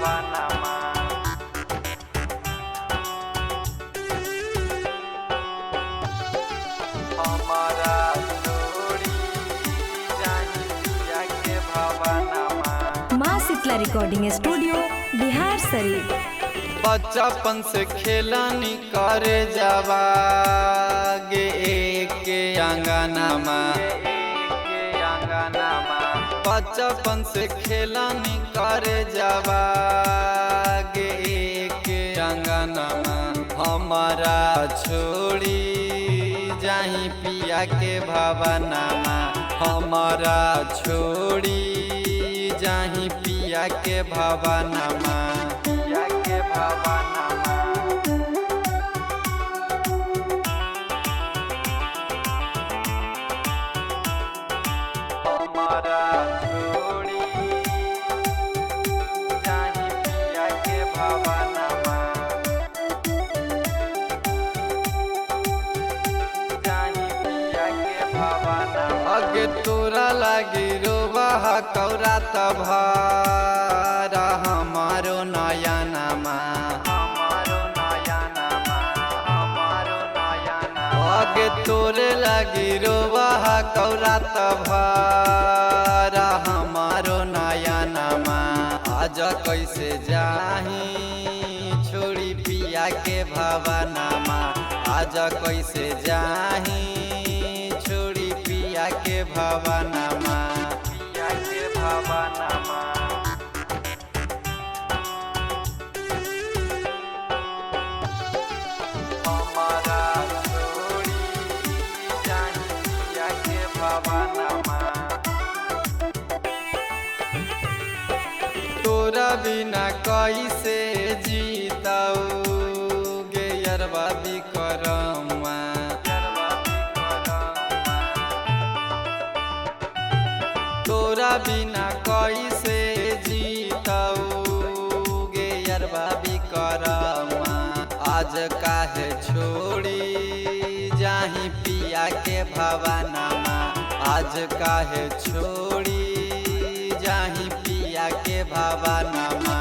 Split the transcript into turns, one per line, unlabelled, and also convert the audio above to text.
भवनमा। हमारा छोड़ी जाही पिया के भवनमा।
माँ शीतला रिकॉर्डिंग स्टूडियो बिहार शरीफ।
बचपन से खेलनी करे जावा गे के अंगनामा, बचपन से खेलनी करे जावा गे के अंगनामा। हमारा छोड़ी जाही पिया के भवनामा, हमारा छोड़ी जाही पिया के भवनामा, पिया के भवनामा। हमारा छोड़ी जाही पिया के भवनामा, जाही पिया के भवनामा। अगे तोरा लागी रोबा कौरा तभारा हमारो नया नामा, हमारो नया नामा, हमारो नया नामा। अगे तोरे लागी रोबा कौरा तभारा हमारो नया नामा। आज कैसे जाही छोड़ी पिया के भवनामा, आज कैसे जाही छोड़ी पिया के भवनामा, पिया के भवनामा। हमारा छोड़ी जाही पिया के भवनामा। तोरा बिना कैसे जीताऊ गे यरवा बिकरमा, तोरा बिना कैसे जीताऊ गे यरवा बिकरमा। आज काहे छोड़ी जाही पिया के भवनामा, आज काहे छोड़ी जाही पिया के भवनामा।